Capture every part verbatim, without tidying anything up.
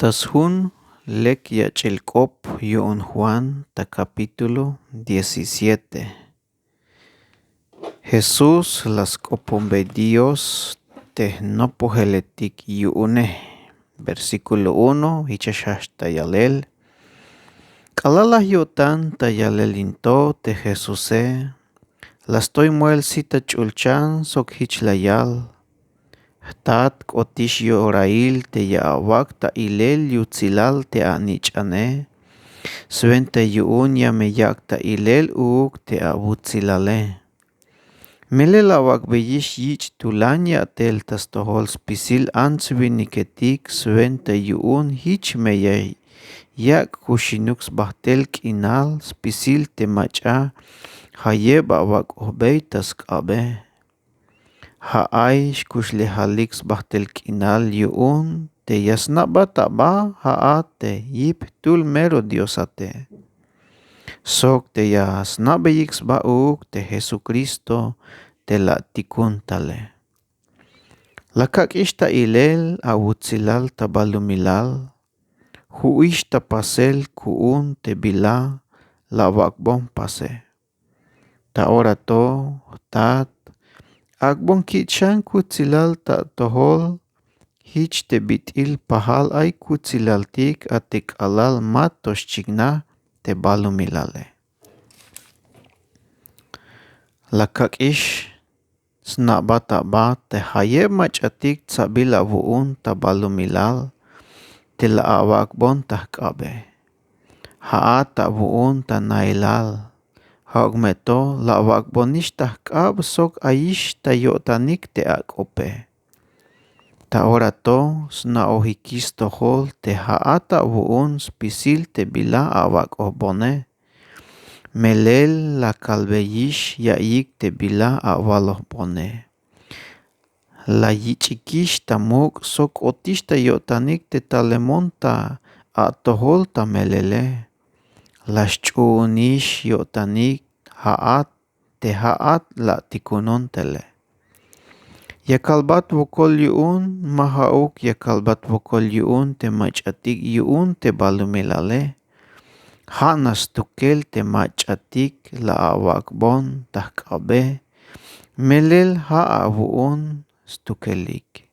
Ta sjun lek yach'il k'op yu'un Juan ta capítulo diecisiete. Jesús la sk'oponbey Dios te jnopojeletik yu'une. Versículo uno, jich ya xjajch ta yalel. K'alal la yo'tan ta yalel in to te Jesuse, la stoy moel sit ta ch'ulchan sok jich la yal: Jtat, k'otix yorail te ya awak' ta ilel yutsilal te anich'ane, swenta yu'un ya me yak' ta ilel uuk te awutsilale. Melel la awak'beyix yich' tulan ya'tel ta stojol spisil ants-winiketik, swenta yu'un jich me ya yak' kuxinuk sbajtel k'inal spisil te mach'a jayeb awak'ojbey ta sk'abe. Ja' ay xkuxlejalik sbajtel k'inal yu'un te ya sna'bat aba ja'at te yip jtul mero Diosate, sok te ya sna'beyik sba uuk te Jesucristo te la atikun tale. La kak'ix ta ilel awutsilal ta balumilal, ju'ix ta pasel ku'un te bila la awak'bon pase. Ta ora to, jtat, ak'bon kich' xan kutsilal ta atojol, jich te bit'il pajal ay kutsilaltik a te k'alal ma to xchiknaj te balumilale. La kak'ix sna'bat aba te jayeb mach'atik tsabil awu'un ta balumilal te la awak'bon ta jk'abe. Ja'at awu'un ta nailal, ja'uk me to la awak'bonix ta jk'ab sok ayix ta yo'tanik te ak'ope. Ta ora to sna'ojikix stojol te ja'at awu'un spisil te bila awak'ojbone. Melel la kalbeyix ya'iyik te bila awalojbone. La yich'ikix ta muk' sok k'otix ta yo'tanik te talemon ta atojol ta melele. La xch'u'unix yo'tanik ja'at te ja'at la atikunon tele. Ya kalbat wokol yu'un, ma ja'uk ya kalbat wokol yu'un te mach'atik yu'un te balumilale. Ja' nax stukel te mach'atik la awak'bon ta jk'abe, melel ja' awu'un stukelik.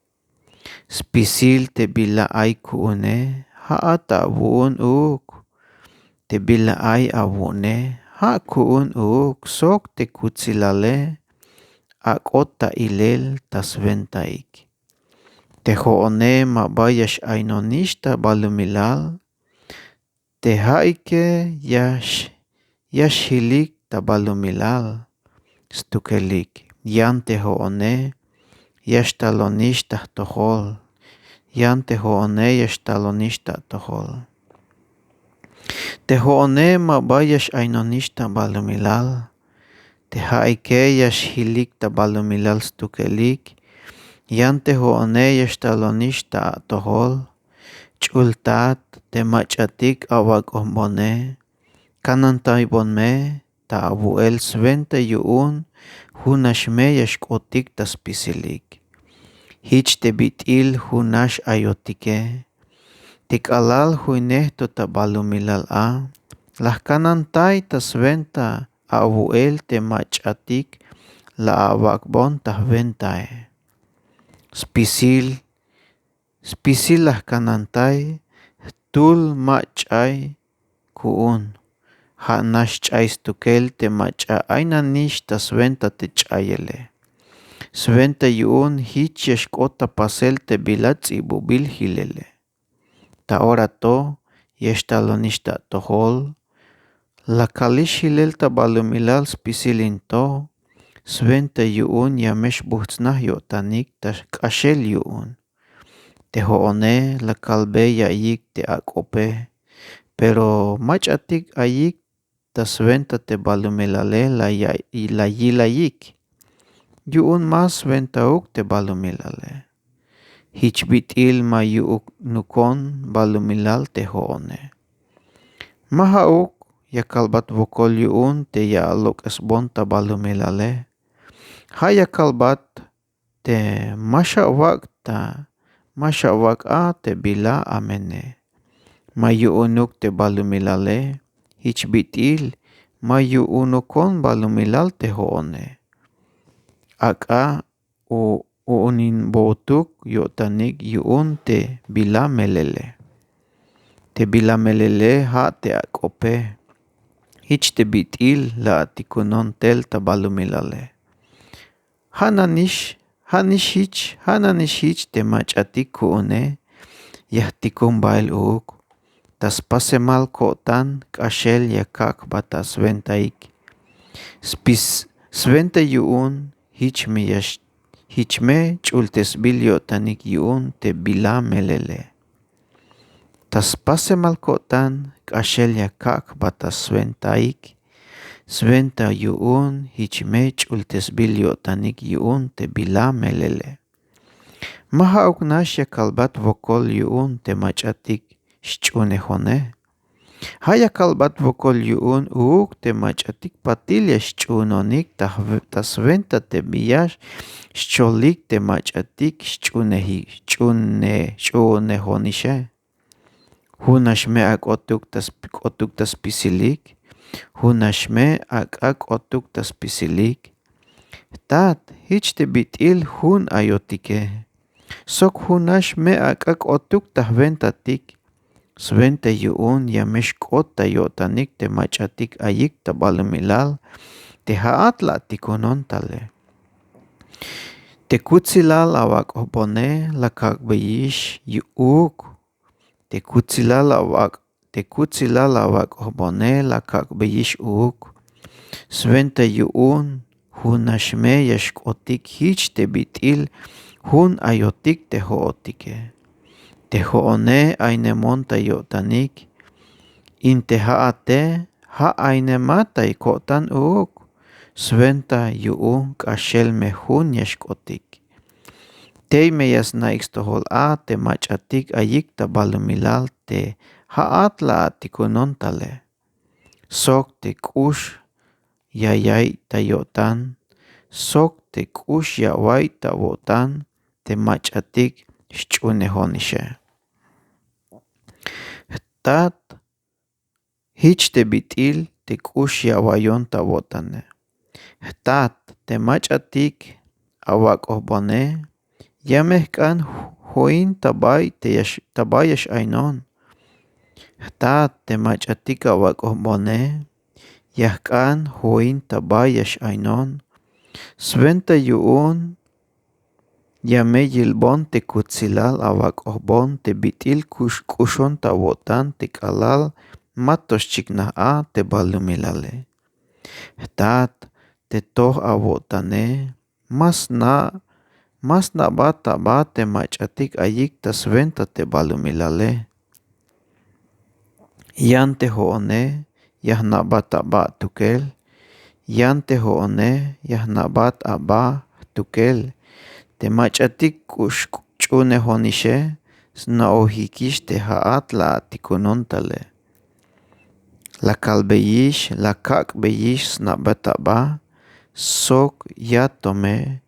Spisil te bila ay ku'une, ja'at awu'un uuk. Te bila ay awu'une, ja' ku'un uuk sok te kutsilale ak'ot ta ilel ta swentaik. Te jo'one ma ba ya x-aynonix ta balumilal, te ja'ike ya x-, ya xjilik ta balumilal stukelik. Yan te jo'one ya xtalonix ta jtojol. Yan te jo'one ya xtalonix ta atojol. Te jo'one ma ba ya x-aynonix ta balumilal. Te ja'ike ya xjilik ta balumilal stukelik. Yan te jo'one ya xtalonix ta atojol. Ch'ultat, te mach'atik awak'ojbone, kanantaybon me ta awu'el swenta yu'un junax me ya xk'otik ta spisilik. Jich te bit'il junax ayotike. Te k'alal joinej to ta balumilal a, la jkanantay ta swenta awu'el te mach'atik la awak'bon ta jwentae. Spisil, spisil la jkanantay jtul ma ch'ay ku'un. Ja' nax ch'ay stukel te mach'a aynanix ta swenta te ch'ayele. Swenta yu'un jich ya xk'ot ta pasel te bila ts'ibubil jilele. Ta ora to ya xtalonix ta atojol, la kalix jilel ta balumilal spisil in to, swenta yu'un ya me xbujts'naj yo'tanik ta k'axel yu'un. Te jo'one la kalbey ya'iyik te ak'ope, pero mach'atik ayik ta swenta te balumilale la ya-, la yilayik. Yu'un ma swentauk te balumilale. Jich bit'il ma yu'unukon balumilal te jo'one. Ma ja'uk ya kalbat wokol yu'un te ya alok'esbon ta balumilale. Ja' ya kalbat te ma xawak' ta, ma xawak' a te bila amene. ma yu'unuk te balumilale. Jich bit'il ma yu'unukon balumilal te jo'one. Ak'a u'uninbotuk yo'tanik yu'un te bila melele. Te bila melele ja' te ak'ope. Jich te bit'il la'atikunon tel ta balumilale. Ja' nanix ja' nix jich ja' nanix jich te mach'atik ku'une. Ya jtikun bael uuk ta spasemal ko'tan k'axel ya kak' jba ta swentaik. Spis swenta yu'un jich me ya jich me ch'ultesbil yo'tanik yu'un te bila melele. Ta spasemal ko'tan k'axel ya kak' jba ta swentaik. Swenta yu'un jich me ch'ultesbil yo'tanik yu'un te bila melele. Ma ja'uk nax ya kalbat wokol yu'un te mach'atik xch'uunejone. Ja' ya kalbat wokol yu'un uuk te mach'atik patil ya xch'uunonik ta swenta te bi ya xcholik te mach'atik xch'uuneji xch'uune xch'uunejonixe. Jun nax me ak'otuk ta spisilik. Jun nax me ak'a k'otuk ta spisilik. Jtat jich te bit'il jun ayotike. Sok jun nax me ak'a k'otuk ta jwentatik. Swenta yu'un ya me xk'ot ta yo'tanik te mach'atik ayik ta balumilal te ja'at la atikonon tale. Te kutsilal awak'ojbone la kak'beyix yu'uk. Te kutsilal awak' te kutsilal awak'ojbone la kak'beyix uuk. Swenta yu'un jun nax me ya xk'otik jich te bit'il jun ayotik te jo'otike. Te jo'one aynemon ta yo'tanik. In te ja'ate ja' aynemat ta ko'tan uuk. Swenta yu'un k'axel me jun ya xk'otik. Tey me ya sna'ik stojol a te mach'atik ayik ta balumilal te ja'at la atikonon tale. Sok te k'ux ya yaiy ta yo'tan. Sok te k'ux ya awaiy ta awo'tan te mach'atik xch'uunejonixe. Jtat jich te bit'il te k'ux ya awayon ta awo'tane. Jtat te mach'atik awak'ojbone ya me jk'an join ta bay te ya ta bay ya x'ainon. Jtat te mach'atik awak'ojbone ya jk'an join ta bay ya x'ainon. Swenta yu'un ya me yilbon te kutsilal awak'ojbon te bit'il k'uxon ta awo'tan te k'alal ma to xchiknaj a te balumilale. Jtat te toj awo'tane ma sna' ma sna'bat aba te mach'atik ayik ta swenta te balumilale. Yan te jo'one ya jna'bat aba tukel. Yan te jo'one ya jna'bat aba jtukel. Te mach'atik k'ux ch'uunejonixe sna'ojikix te ja'at la atikonon tale. La kalbeyix la kak'beyix sna'bat aba sok ya tome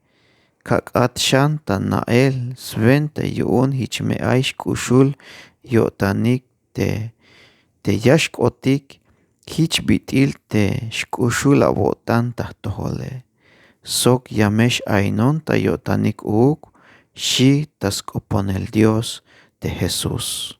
kak'at xan ta na'el swenta yu'un jich me ay xk'uxul yo'tanik te te ya xk'otik jich bit'il te xk'uxul awo'tan ta jtojole. Sok ya me x'ainon ta yo'tanik uuk. Xi' ta sk'oponel dios te jesús.